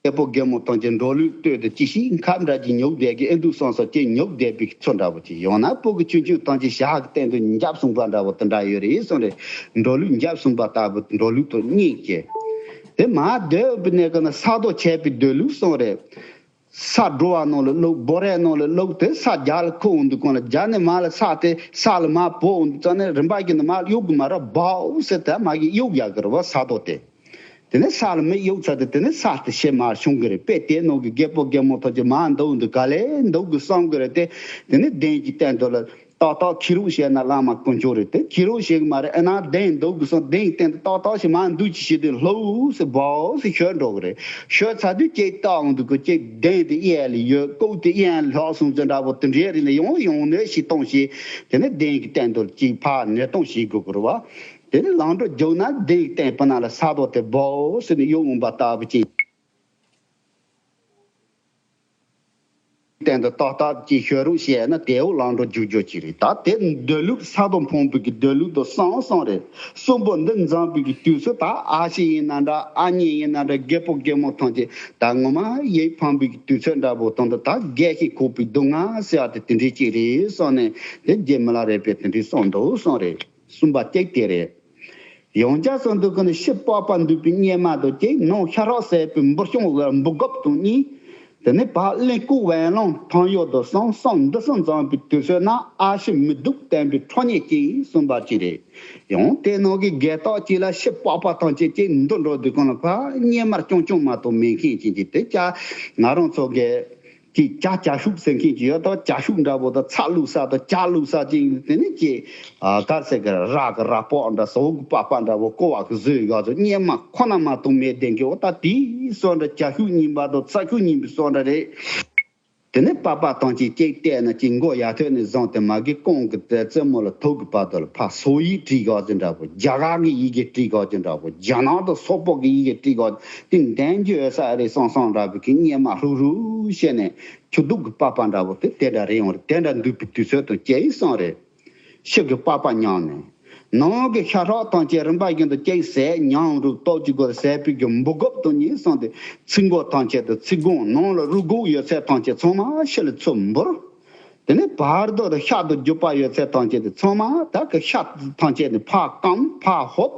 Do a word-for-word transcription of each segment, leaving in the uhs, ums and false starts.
རྒད་པོ་རྒད་མོ་ཐམས་ཅད་འགྲོ་ལུགས་ལྟོས་ཏེ་ཅི་ཞིག་ཁབ་འདྲ་ཅིག་ཉོབ་བསྡད་ཀྱི་ཨེ་འདུག་བསམ་སོང་། ཅིག་ཉོབ་བསྡད་པའི་ཚོད་འདྲ་པོ་ཅིག་ཡང་ན་སྤུ་གུ་ཆུང་ཆུང་ཐམས་ཅད་ཞག་གི་སྟེང་དུ་འཇབ་སོང་པ་འདྲ་པོ་དེ་འདྲ་ཡོད་རེད་གསུངས་རེད། འགྲོ་ལུགས་འཇབ་སོང་པ་ལྟ་བུ་འགྲོ་ལུགས་དང་གཉིས་ཀྱི། དེ་མ་སྡོད་པའི་གནས་སྐབས་ན་ས་རྡོ་ཆད་པའི་སྡོད་ལུགས་གསུངས་རེད། ས་འགྲོ་བ་ནང་ལ་བླུགས། བོ་རས་ནང་ལ་བླུགས་ཏེ་ས་རྒྱ་ལ་ཁུག་འོང་དུས་གང་ལ་རྒྱ་ནས་མར་ལ་ས་དེ་ས་ལ་མར་བབས་འོང་དུས་ཙང་ནས་རིམ་པ་བཞིན་དུ་མར་གཡུག་གི་མར་བབས་ཟེར་ཏེ་མ་གི་གཡུག་ཡག་གི་རེད་བ་ས་རྡོ་དེ། དེ་ནས་ས་ལ་མར་གཡུག་ཚར་ཏེ་དེ་ནས་ས་དེ་ཕྱིར་མར་ཕྱུང་གི་རེད། དཔེ་དེ་ནང་གི་རྒད་པོ་རྒད་མོ་ཐམས་ཅད་མར་འདུག་འདུག་ག་ལེ་འདུག་གི་བསམ་གི་རེད་དེ། དེ་ནས་གདན་གྱི་སྟེང་དུ་ལ་ཏག་ཏག་ཁྱེར་རོགས་བྱས་ན་བླ་མ་དཀོན་མཆོག་རེད་དེ། ཁྱེར་རོགས་བྱེད་གི་མ་རེད། ཨ་ན་གདན་འདུག་གི་སོང་། གདན་གྱི་སྟེང་དུ་ཏག་ཏག་ཞིག་མར་འདུག་ཅིག་བྱས་དུས་ལྷོ་ཟེར་བབས་ཟེར་ཤོར་འགྲོ་གི་རེད། ཤོར་ཚར་དུས་ཅིག་ལྟ་འོང་དུས་ཀྱི་ཅིག་གདན་དེ་གཡས་ལ་ཡོད། ལྐོག་དེ་གཡོན་ལ་ལྷག་སོང་ཚོད་འདྲ་པོ་དེ་འདྲའི་རིགས་ལ་ཡང་ཡང་ནས་ཤིག་གཏོང་ཞིག་དེ་ནས་གདན་གྱི་སྟེང་དུ་ཅིག་ཕར་ཉལ་གཏོང་བྱེད་དགོས་ཀྱི་རེད་བ། དེ་ནས་ལམ་འགྲོ་རྒྱུགས་ན་གདན་གྱི་སྟེང་པ་ན་ལ་ས་རྡོ་དེ་བབས་ཟེར་ནས་གཡུག་འོང་པ་ལྟ་བུ་ཅིག་སྟེང་དུ་ཏག་ཏག་ཅིག་ཤོར་རོགས་བྱས་ན་དེའོ་ལམ་འགྲོ་རྒྱུག་རྒྱུ་ཅིག་རེད། ད་དེ་སྡོད་ལུགས་ས་རྡོ་འཕངས་པའི་གི་སྡོད་ལུགས་དང་གསུམ་གསུམ་རེད། གསུམ་པོ་འདི་འཛོམས་པའི་གི་དུས་ཚོད་ད་ཨ་ཞེ་ཡིན་ན་འདྲ་ཨ་མྱེས་ཡིན་ན་འདྲ་རྒད་པོ་རྒད་མོ་ཐམས་ཅད་ད་ངོ་མ་ཡིད་ཕངས་པའི་གི་དུས་ཚོད་འདྲ་པོ་དང་ད་ད་རྒས་ཤིང་གོག་པའི་སྡུག་བསྔལ་ཟེར་བ་དེ་དེ་འདྲའི་ཅིག་རེད་གསུངས་ནས་དེ་རྗེ་མི་ལ་རས་པས་དེ་འདྲའི་གསུངས་འདུག་གསུངས་རེད། གསུམ་པ་གཅིག་དེ་རེད། ཡང་བསྐྱར་གསུངས་འདུག་གི་ནི་ཕྱི་པགས་པ་འདུས་པའི་གཉེར་མ་དང་གཅིག་ནང་ཤ་ཁྲག་ཟད་པའི་འབུར་གཅོང་འབུར་སྒོབ་དང་གཉིས། དེ་ནས་བར་གླིང་སྐུ་བན་ལོང་ཐང་གཡོག་དང་གསུམ་གསུམ་འདི་གསུམ་འཛོམས་པའི་དུས་ཚོད་ན་ཨ་ཞེ་མི་སྡུག་བསྟན་པའི་ཁྲོ་གཉེར་གྱིས་གསུངས་པ་ཅིག་རེད། ཡང་དེ་ནང་གི་རྒས་ཐོག་ཅིག་ལ་ཕྱི་པགས་པ་ཐམས་ཅད་ཅིག་འདུ་འགྲོ་དུས་གང་ལ་ཕར་གཉེར་མ་རྐྱང་རྐྱང་མ་གཏོགས་མེད་མཁན་ཅིག་གིས་དེ་ཅག་ང་རང་ཚོ་གི་ཅིག་ཇ་ཇ་ཤུག་ཟེར་མཁན་ཅིག་ཡོད་དོ། ཇ་ཤུག་འདྲ་པོ་དང་ཚྭ་བླུགས་ས་དང་ཇ་བླུགས་ས་ཅིག་དེ་ནི་ཅིག་ཨ་ག་རེ་ཟེར་གི་ར་གི་ར་པགས་འདྲ་ཟོག་གི་པགས་པ་འདྲ་པོ་ཀོ་བ་གི་བཟོས་ཡོད་ཚོ་གཉེར་མ་ཁོ་ན་མ་གཏོགས་མེད་བསྡད་མཁན་འོ་ད་དེའི་སོ་འདྲ་ཇ་ཤུག་རྙིང་པ་དང་ཚྭ་ཤུག་རྙིང་པའི་སོ་འདྲ་རེད། དེ་ནི་པགས་པ་ཐམས་ཅད་ཅིག་བལྟས་ན་ཅིག་མགོ་ཡ་ཐོད་ནས་བཟུང་སྟེ་མ་གི་རྐང་གི་རྩེ་མོ་ལ་ཐུག་གི་བར་དུ་ལ་ཕར་སོ་ཡིག་བྲིས་ཡོད་ཚོ་འདྲ་པོ་རྒྱ་གར་གི་ཡི་གེ་བྲིས་ཡོད་ཚོ་འདྲ་པོ་རྒྱ་ནག་དང་སོག་པོ་གི་ཡི་གེ་བྲིས་ཡོད་ཚོ་དེ་འདོན་རྒྱུ་ཡོད་ས་རེད་བསམ་བསམ་འདྲ་པོ་གི་གཉེར་མ་ཧྲུག་ཧྲུག་བྱས་ནས། ཆུ་གདུགས་ཀྱི་པགས་པ་འདྲ་པོ་དེ་དེ་འདྲ་རེད་ཡོང་རེད། དེ་འདྲ་འདུས་པའི་དུས་ཚོད་དང་བཅས་སོང་རེད། ཕྱི་གི་པགས་པ་མྱངས་ནས། ནང་གི་ཤ་ཁྲག་ཐམས་ཅད་རིམ་པ་བཞིན་དུ་བཅས་ཟད་མྱངས་རུ་ལྟོགས་ཀྱི་སྒོ་ཟད་པའི་གི་འབུ་སྒོབ་དང་གཉིས་སོང་སྟེ་ཚིགས་མགོ་ཐམས་ཅད་དང་ཚིགས་གོང་ནང་ལ་རུས་གོག་ཡོད་ཚད་ཐམས་ཅད་ཚང་མ་ཕྱི་ལ་ཚུར་འབུར། དེ་ནས་བར་དུ་ཤ་དང་རྒྱུ་པ་ཡོད་ཚད་ཐམས་ཅད་དེ་ཚང་མ་ད་གི་ཤ་ཐམས་ཅད་དེ་ཕར་སྐམ་ཕར་ཧོབ།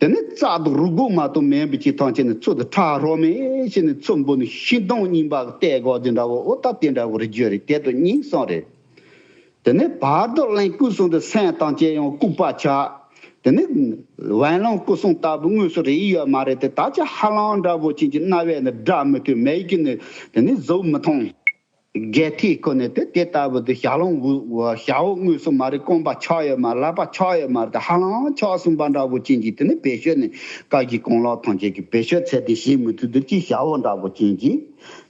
དེ་ནས་རྩ་དང་རུས་གོག་མ་གཏོགས་མེད་པའི་ཅིག་ཐམས་ཅད་ནི་ཚུར་དུ་ཁྲག་རོ་མེ་བྱས་ནས་ཚུར་འབུ་ནས་ཤིང་སྡོང་རྙིང་པ་གི་ལྟས་གོ་དེ་འདྲ་བོ་ཨོ་ད་དེ་འདྲ་བོ་རེ་རྒྱུ་རེད། དེ་དང་གཉིས་སོང་རེད། དེ་ནས་བར་དུ་གླིང་སྐུ་གསུང་དུ་སེམས་དང་བཅས་ཡང་ལྐུགས་པ་ཆགས། དེ་ནས་བན་ལོང་སྐུ་གསུང་ལྟ་བུ་དངོས་སུ་རེ་ཡི་ཡོད་མ་རེད་དེ་ད་ཆ་ཧ་ལམ་འདྲ་བོ་ཅན་གྱི་རྣ་བས་ནི་སྒྲ་མི་ཐོས་མིག་གིས་ནི་དེ་ནས་གཟུགས་མི་མཐོང་། རྒས་ཐིག་ཁོ་ནས་དེ་དེ་ལྟ་བུ་དེ་ཞག་ལོང་བུ་ཞག་འོག་དངོས་སུ་མ་རེད། རྐང་པ་ཆག་ཡོད་མ་རེད། ལག་པ་ཆག་ཡོད་མ་རེད། དེ་ཧ་ལམ་ཆག་སོང་པ་འདྲ་བོ་ཅན་གྱི་དེ་ནི་བེད་སྤྱོད་ནི་བཀའ་བརྒྱུད་གང་ལགས་ཐམས་ཅད་ཀྱི་བེད་སྤྱོད་ཚད་ལྡན་བྱེད་མི་ཐུབ་དེ་ཅི་ཞག་འོག་འདྲ་བོ་ཅན་གྱི་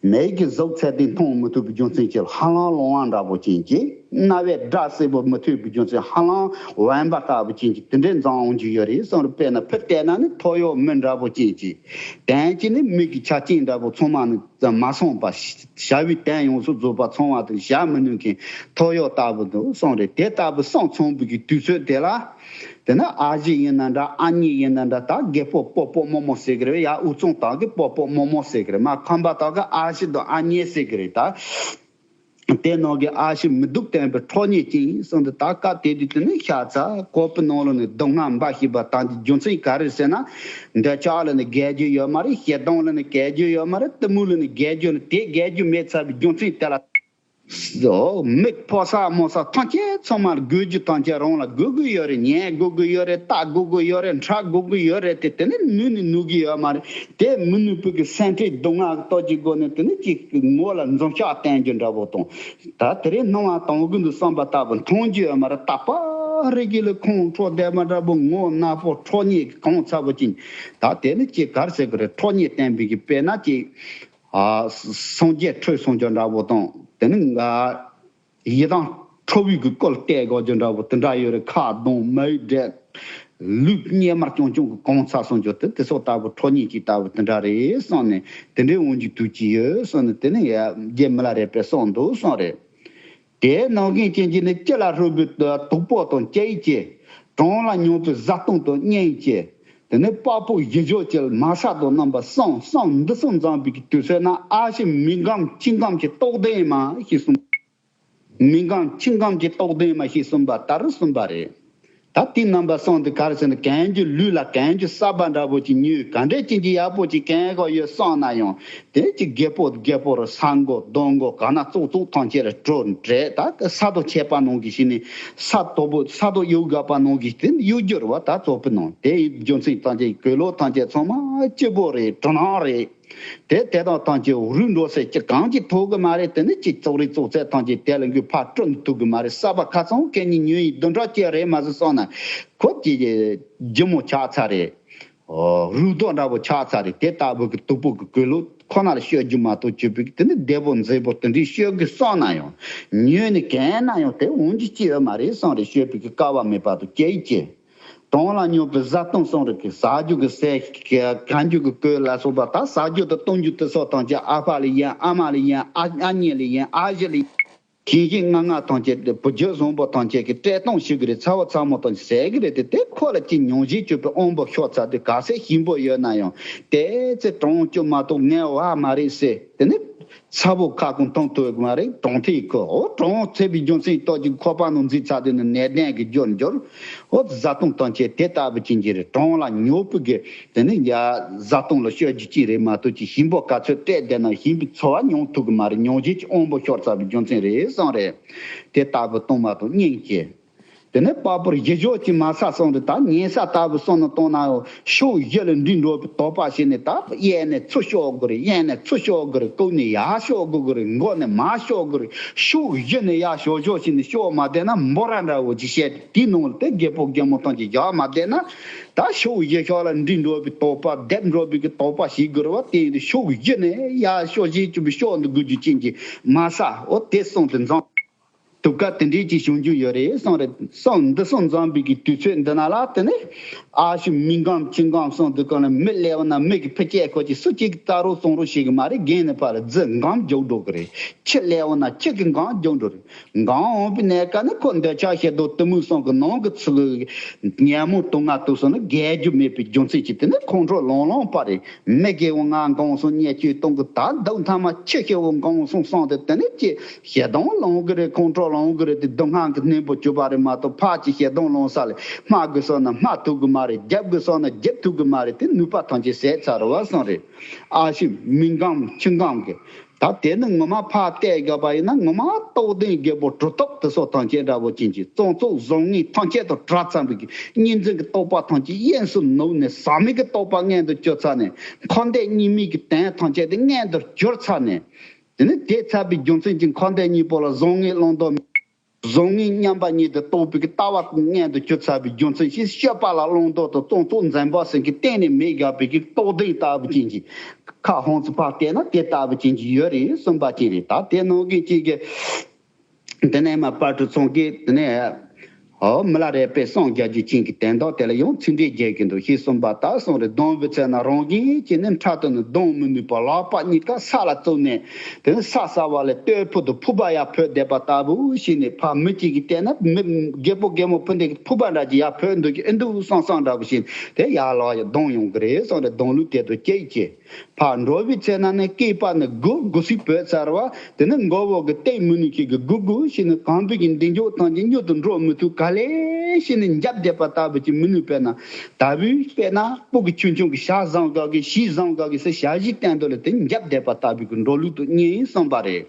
མིག་གིས་གཟུགས་ཚད་ལྡན་མཐོང་མི་ཐུབ་པའི་རྒྱུ་མཚན་གྱིས་ཧ་ལམ་ལོང་བ་འདྲ་བོ་ཅན་གྱི་རྣ་བས་སྒྲ་གསལ་པོ་མི་ཐོས་པའི་རྒྱུ་མཚན་ཧ་ལམ་བན་པ་ལྟ་བུ་ཅན་གྱི་དེ་འདྲའི་འཛམ་འོང་རྒྱུ་ཡོད་རེད་གསུངས་རེད། དཔེར་ན་ཕུ་བལྟས་ན་ནི་ཐོ་ཡོག་མི་འདྲ་བོ་ཅན་གྱི་དོན་གྱི་ནི་མིག་གི་ཆ་རྐྱེན་འདྲ་བོ་ཚང་མ་ནི་མ་སོང་བ། བྱ་བའི་དོན་ཡོངས་སུ་རྫོགས་པ་ཚང་བ་དང་བྱ་མི་ནུས་མཁན་ཐོ་ཡོག་ལྟ་བུ་འདུག་གསུངས་རེད། དེ་ལྟ་བུ་གསུམ་ཚང་བའི་གི་དུས་ཚོད་དེ་ལ། དེ་ནི་ཨ་ཞེ་ཡིན་ན་འདྲ་ཨ་མྱེས་ཡིན་ན་འདྲ་ད་རྒད་པོ་སྤོ་སྤོ་རྨོ་རྨོ་ཟེར་གི་རེད། ཡ་དབུས་གཙང་དག་གི་སྤོ་སྤོ་རྨོ་རྨོ་ཟེར་གི་རེད། མ་ཁམས་པ་དག་གི་ཨ་ཞེ་དང་ཨ་མྱེས་ཟེར་གི་རེད་ད། དེ་ནང་གི་ཨ་ཞེ་མི་སྡུག་བསྟན་པའི་ཁྲོ་གཉེར་ཅན་གསུངས་ཏེ་ད་སྐབས་དེ་དུས་དེ་ནི་ཤ་ཚ་ཁོག་པའི་ནང་ལ་ནི་སྡུག་བསྔལ་འབའ་ཞིག་པ་དང་གི་རྒྱུ་མཚན་ག་རེ་ཟེར་ན། འདོད་ཆགས་ལ་ནི་རྒས་རྒྱུ་ཡོད་མ་རེད། ཞེ་སྡང་ལ་ནི་རྒས་རྒྱུ་ཡོད་མ་རེད། གཏི་མུག་ལ་ནི་རྒས་རྒྱུ་ནི་དེ་རྒས་རྒྱུ་མེད་ཚར་བའི་རྒྱུ་མཚན་དེ་ལ། མིག་ཕོ་གསར་རྨོ་གསར་ཐམས་ཅད་ཚང་མ་དགོས་རྒྱུ་ཐམས་ཅད་རང་ལ་དགོས་ཀྱི་ཡོད་རེད། ཉལ་དགོས་ཀྱི་ཡོད་རེད། ལྟ་དགོས་ཀྱི་ཡོད་རེད། འཁྲབ་དགོས་ཀྱི་ཡོད་རེད། དེ་དེ་ནི་ནུས་ནི་ནུས་ཀྱི་ཡོད་མ་རེད། དེ་མི་ནུས་པའི་གི་སེམས་ཁྲལ་སྡུག་བསྔལ་གྱི་སྟོབས་ཀྱི་སྒོ་ནས་དེ་ནི་ཅིག་ངོ་ལ་འཛུམ་ཞགས་བསྟན་རྒྱུ་འདྲ་བོ་དང་། ད་དེ་རིང་སྣང་བ་དང་གི་འདུག་བསམ་པ་ལྟ་བུ་མཐོང་རྒྱུ་ཡོད་མ་རེད། རྟག་པར་རིག་གི་ལ་ཁོང་ཁྲོ་ལྡན་པ་འདྲ་བོ་ངོ་ནག་པོ་ཁྲོ་གཉེར་གྱི་གང་ཚ་བོ་ཅན། ད་དེ་ནི་ཅིག་ག་རེ་ཟེར་གི་རེད། ཁྲོ་གཉེར་བསྟན་པའི་གི་དཔེར་ན་ཅིག་ཨ་སངས་རྒྱས་ཁྲོས་སོང་རྒྱུ་འདྲ་བོ་དང་དེ་ནི་ང་ཡི་དམ་ཁྲོ་བོའི་གི་སྐུ་ལ་བལྟས་དགོས་རྒྱུ་འདྲ་བོ་དེ་འདྲ་ཡོད་རེད། ཁ་གདངས་མིག་བགྲད་ལུས་གཉེར་མ་རྐྱང་རྐྱང་གི་གང་ཚ་སོང་རྒྱུ་དེ་དེ་སོགས་ལྟ་བུ་ཁྲོ་གཉེར་གྱི་ལྟ་བུ་དེ་འདྲ་རེད་གསུངས་ནས་དེ་འདྲའི་འོང་རྒྱུ་དུས་ཀྱི་ཡོད་གསུངས་ནས་དེ་ནི་ཡ་རྗེ་མི་ལ་རས་པས་གསུངས་འདུག་གསུངས་རེད། དེའི་ནང་གི་རྐྱེན་གྱིས་ནི་སྤྱི་ལ་ཧྲིལ་པོའི་དོག་པོ་དང་བཅས་ཀྱི། གྲངས་ལ་མྱོང་བའི་བཟའ་བཏུང་དང་གཉེན་གྱི། དེ་ནས་དཔའ་བོ་ཡིད་འཇོག་ཅིང་མ་སྲག་ཏུ་རྣམ་པ་གསུམ། གསུམ་འདི་གསུམ་འཛོམས་པའི་དུས་ཚོད་ན། ཨ་ཕྱི་མི་འགམ་ཁྱི་འགམ་གྱི་རྟོགས་ལྡན་མ་ཞེས་གསུངས། མི་འགམ་ཁྱི་འགམ་གྱི་རྟོགས་ལྡན་མ་ཞེས་གསུངས་པ་ལྟར་གསུངས་པ་རེད། ད་དེའི་རྣམ་པ་གསུམ་དེ་ག་རེ་ཟེར་ན། གན་རྒྱུ་ལུས་ལ་གན་རྒྱུ་གསར་པ་འདྲ་པོ་ཅིག་ཉོས། ག་འདྲས་ཅན་གྱི་ཡག་པོ་ཅིག་གན་གོ་ཡོད་བསམ་ན་ཡང་། དེ་ཅིག་རྒད་པོ་རྒད་པོ་རུ་ས་མགོ་གདོང་མགོ་ག་ན་ཙོག་ཙོག་ཐམས་ཅད་ལ་བྲོ་འདྲེ། ད་ས་རྡོ་ཆད་པ་ནང་གི་ཞིག་ནི་ས་དོ་པོ་ས་རྡོ་གཡུག་ག་པ་ནང་གི་དེ་གཡུག་རྒྱུ་རུ་བ་ད་ཙོག་པོ་ནང་དེ་རྒྱུ་མཚན་ཐམས་ཅད་གོས་ལོག་ཐམས་ཅད་ཚང་མ་སྐྱིད་པོ་རེད། གྲུ་ནང་རེད། དེ་དེ་དང་ཐམས་ཅད་རུལ་འགྲོ་ཟེར་གྱི་གང་ཅི་ཐུབ་གི་མ་རེད། དེ་ནི་ཅི་ཙོག་རི་ཙོག་ཚད་ཐམས་ཅད་དེ་ལ་འགུལ་ཕར་སྤྲོད་ཐུབ་གི་མ་རེད། གསར་པ་ཁ་ཚང་གན་གཉིས་ཉོས་ཡིན་བདུན་ཕྲག་གཅིག་རེད་མ་ཟིན་སོང་ན་ཁོ་ཅི་ལྗིད་མོ་ཆགས་ཚར་རེད། རུལ་རྡོ་འདྲ་པོ་ཆགས་ཚར་རེད། དེ་ལྟ་བུ་གི་སྟུག་པོ་གི་གོས་ལོག་ཁོ་ན་ལ་ཤོད་རྒྱུ་མ་གཏོགས་བྱེད་པའི་དེ་ནི་བདེ་པོ་མཛེས་པོ་དེ་འདྲའི་ཤོད་གི་སོང་ན་ཡང་ཉོས་ནས་གན་ན་ཡང་དེ་འོང་རྒྱུ་ཅི་ཡོད་མ་རེད་སོང་རེད། ཤོད་པའི་གི་སྐལ་བ་མེད་པ་དང་སྐྱེ་ཡི་སྐྱེ། གྲོང་ལ་ཉོ་བའི་བཟའ་བཏུང་སོང་རེད་གི་ཟ་རྒྱུ་གི་ཟས་ག་རྒྱུ་གི་གོས་ལ་སོགས་པ་ད་ཟ་རྒྱུ་དང་བཏུང་རྒྱུ་དེ་སོགས་དང་ཅི་ཨ་ཕ་ལ་ཡིན་ཨ་མ་ལ་ཡིན་ཨ་ཨ་མྱེས་ལ་ཡིན་ཨ་ཞེ་ལ་ཡིན། ཞིང་ཞིང་ང་ང་དང་ཅི་བུ་རྒྱུད་བཟང་པོ་དང་ཅི་གི་སྤྲད་གཏོང་ཞིག་གི་རེད། ཚ་བོ་ཚ་མོ་དང་ཟས་གི་རེད། དེ་དེ་ཁོ་ལ་ཅི་མྱོང་བྱེད་སྤྱོད་པའི་དབང་པོ་ཤོར་ཚར་དུས་ག་ཚད་ཞིམ་པོ་ཡོད་ན་ཡང་དེ་ཚེ་གྲོང་སྐྱོ་མ་གཏོགས་ངལ་བ་མ་རེད་ཟེར། དེ་ནི་ཚ་བོ་ཁ་ཁུང་མཐོང་ཐུབ་ཀྱི་མ་རེད། གྲོང་ཐེ་ཁོ་ཨོ་གྲོང་ཚེ་བའི་རྒྱུ་མཚན་ལྟོ་གཅིག་ཁོ་པ་ནང་འཛིན་ཚ་དེ་ནི་ནད་ལྡན་གྱི་རྒྱུར་འགྱུར། ཨོ་བཟའ་བཏུང་དང་བཅས་དེ་ལྟ་བུ་ཅན་གྱི་རེད། གྲོང་ལ་ཉོ་བུ་གི་དེ་ནི་ཡ་བཟའ་བཏུང་ལ་སྤྱོད་རྒྱུ་གཅིག་རེད་མ་གཏོགས་ཅི་ཞིམ་པོ་ག་ཚོད་སྤྲད་བསྡད་ན་ཞིམ་པའི་འཚོ་བ་མྱོང་ཐུབ་ཀྱི་མ་རེད། མྱོང་བྱེད་ཀྱི་དབང་པོ་ཤོར་ཚར་བའི་རྒྱུ་མཚན་རེད་བསམ་རེད། དེ་ལྟ་བུ་གཏོང་མ་གཏོགས་སྙིང་རྗེ། དེ་ནས་དཔའ་བོར་ཡིད་འཇོག་ཅིང་མ་སྲག་སོང་རེད། ད་ཉན་ས་ལྟ་བུ་སོང་ན་གཏོང་ན་ཕྱོགས་བཞི་ལ་འདྲེན་འགྲོ་བའི་དོགས་པ་བྱས་ནས་ད་གཡས་ནས་ཚུར་ཤོག་དགོས་རེད། གཡོན་ནས་ཚུར་ཤོག་དགོས་རེད། ལྐོག་ནས་ཡར་ཤོག་དགོས་རེད། མགོ་ནས་མར་ཤོག་དགོས་རེད། ཕྱོགས་བཞི་ནས་ཡར་ཤོག་ཤོག་བྱས་ནས་ཤོག་མ་བསྡད་ན་འབོ་ར་འདྲ་བོ་ཅིག་བཤད་དེ་ནང་ལ་དེ་རྒད་པོ་རྒད་མོ་ཐམས་ཅད་བཞག་མ་བསྡད་ན་ད་ཕྱོགས་བཞི་ཤོག་ལ་འདྲེན་འགྲོ་བའི་དོགས་པ་སྡེབ་འགྲོ་བའི་གི་དོགས་པ་བྱེད་དགོས་རེད་བ། དེ་ཡིན་དུས་ཕྱོགས་བཞི་ནས་ཡར་ཤོག་བྱེད་བཅུག་པའི་ཤོག་འདི་དགོས་རྒྱུ་ཅན་གྱི་མ་ས་འོ་དེ་སོང་དུ་འཛོམས། དུས་སྐབས་དེ་འདྲའི་ཅིག་བྱུང་རྒྱུ་ཡོད་རེད་གསུངས་རེད། གསུངས་འདི་གསུངས་འཛོམས་པའི་གི་དུས་ཚོད་འདི་ན་ལ་དེ་ནས་ཨ་ཤི་མི་འགམ་ཁྱི་འགམ་གསུངས་འདི་ག་ལ་མི་སླེབས་ན་མི་གི་ཕི་སྐྱེས་ཁོ་ཅིག་སུ་གཅིག་གི་ལྟ་རོགས་གསུང་རོགས་བྱེད་གི་མ་རེད། རྒན་ནི་ཕ་ལ་རྫི་འགམ་རྒྱུག་འགྲོ་གི་རེད། ཁྱི་སླེབས་ན་ཁྱི་གི་འགམ་རྒྱུག་འགྲོ་རེད། འགམ་འོང་པའི་གནས་སྐབས་ནི་ཁོ་འདོད་ཆགས་ཞེ་སྡང་གཏི་མུག་གསུམ་གི་ནང་གི་ཚུལ་ཉོན་མོངས་དུག་ལྔ་དུག་གསུམ་ནི་རྒལ་རྒྱུ་མེད་པའི་རྒྱུ་མཚན་གྱིས་དེ་ནི་ཁོང་ཁྲོ་ལང་ལང་པ་རེད། མི་དགེ་བ་ལྔ་འགོངས་སོང་བརྙས་བཅོས་གཏོང་གི་ད་སྡུག་མཐའ་མ་ཁྱི་ཞེ་བོ་འགོངས་སོང་སོང་སྟེ་དེ་ནི་ཅི་ཞེ་སྡང་ལང་གི་རེད། ཁོང་ཁྲོ་ལང་གི་རེད། དེ་སྡུག་བསྔལ་གྱི་གནས་པོ་གྱུར་པ་རེད་མ་གཏོགས་ཕར་ཅི་ཞེ་སྡང་ལང་ས་ལས་སྨྲ་དགོས་སོང་ན་སྨྲ་ཐུབ་གི་མ་རེད། རྒྱབ་དགོས་སོང་ན་རྒྱབ་ཐུབ་གི་མ་རེད། དེ་ནུས་པ་ཐམས་ཅད་ཟད་ཚར་བ་སོང་རེད། ཨ་ཤི་མི་འགམ་ཁྱི་འགམ་གི་ད་དེ་ནི་ངོ་མ་ཕར་བལྟས་དགོས་པ་ཡིན་ན་ངོ་མ་རྟོགས་ལྡན་རྒད་པོ་གྲུབ་ཐོབ་དེ་ཚོ་ཐམས་ཅད་འདྲ་བོ་ཅན་གྱི་བཙོན་ཚོགས་བཟང་ངན་ཐམས་ཅད་དང་བྲལ་ཚར་བའི་གི་གཉིས་འཛིན་གྱི་རྟོག་པ་ཐམས་ཅད་གཡས་སུ་ནུབ་ནས་ཟག་མེད་ཀྱི་རྟོགས་པ་མངོན་དུ་གྱུར་ཚར་ནས་འཁོར་འདས་གཉིས་མེད་ཀྱི་དོན་ཐམས་ཅད་དེ་མངོན་དུ་གྱུར་ཚར་ནས། དེ་ནི་དེ་ཚར་བའི་རྒྱུ་མཚན་གྱིས་འཁོར་འདས་གཉིས་པོ་ལ་བཟང་ངན་བླང་དོར་མེད། བཟང་ངན་མཉམ་པ་ཉིད་དུ་རྟོགས་པའི་གི་ལྟ་བ་མངོན་དུ་གྱུར་ཚར་བའི་རྒྱུ་མཚན་གྱིས་སྤྱོད་པ་ལ་བླང་དོར་དང་བཙོན་ཚོགས་འཛིན་པ་ཟེར་གྱི་གཏན་ནས་མེད་དགོས་པའི་གི་རྟོགས་ལྡན་ལྟ་བུ་ཅན་གྱི་ཁ་ཧོང་ཚུ་ཕར་བལྟས་ན་དེ་ལྟ་བུ་ཅན་གྱི་ཡོད་རེད་གསུངས་པ་ཅན་རེད། ད་དེ་ནང་གི་གཅིག་གི་དེ་ནས་མ་པར་དུ་ཚོང་གི་དེ་ནས་ཨོ་མི་ལ་རས་པའི་སངས་རྒྱས་ཀྱི་ཆིང་གི་དན་རྟགས་དེ་ལ་ཡང་ཚིག་འགྲེལ་རྒྱག་གི་འདུག་ཞེས་གསུངས་པ་ལྟར་གསུངས་རེད། སྡོམ་པའི་ཚེ་ན་རང་བཞིན་གྱིས་ནི་འཕྲལ་དུ་ནི་སྡོམ་མི་ནུས་པ་ལག་པ་གཉིས་ཀ་ས་ལ་བཙུགས་ནས་དེ་ནི་ས་ཟ་བ་ལས་སྟོད་ཕུད་དུ་ཕུར་པ་ཡར་ཕུད་བསྡད་པ་ལྟ་བུ་ཞིག་ནས་ཕར་མི་གཅིག་གིས་བལྟས་ན་མི་རྒད་པོ་རྒད་མོ་ཕུད་འདི་ཕུར་པ་འདྲ་ཅིག་ཡར་ཕུད་འདུག་གི་ཨེ་འདུག་བསམ་བསམ་འདྲ་བོ་ཞིག་དེ་ཡར་ལོག་ཡར་སྡོམ་ཡོང་གི་རེད་གསུངས་རེད། སྡོམ་ལུགས་དེ་དང་གཅིག་བྱས། ཕར་འགྲོ་བའི་ཚེ་ན་ནི་སྐེད་པ་ནི་སྒུར་སྒུར་སིག་བོད་ཚར་བ། དེ་ནི་མགོ་བོ་གི་སྟེང་མི་ནུས་ཁྱེད་ཀྱི་སྒུར་སྒུར་ཞིག་ནི་གང་བུ་གི་འདི་འཇོག་ཐང་གི་མྱུར་དུ་འགྲོ་མི་ཐུབ་ག་ལེ་ཞིག་ནི་འཇབ་བསྡད་པ་ལྟ་བུ་ཅིག་མི་ནུས་པས་ན། ད་བུའི་དཔེར་ན་སྤུ་གི་ཆུང་ཆུང་གི་ཞག་བཟང་ག་གི་ཞིག་བཟང་ག་གི་སེ་ཞག་བཞི་སྟེང་དུ་ལ་དེ་འཇབ་བསྡད་པ་ལྟ་བུ་གི་འགྲོ་ལུགས་དུ་གཉིས་གསུངས་པ་རེད།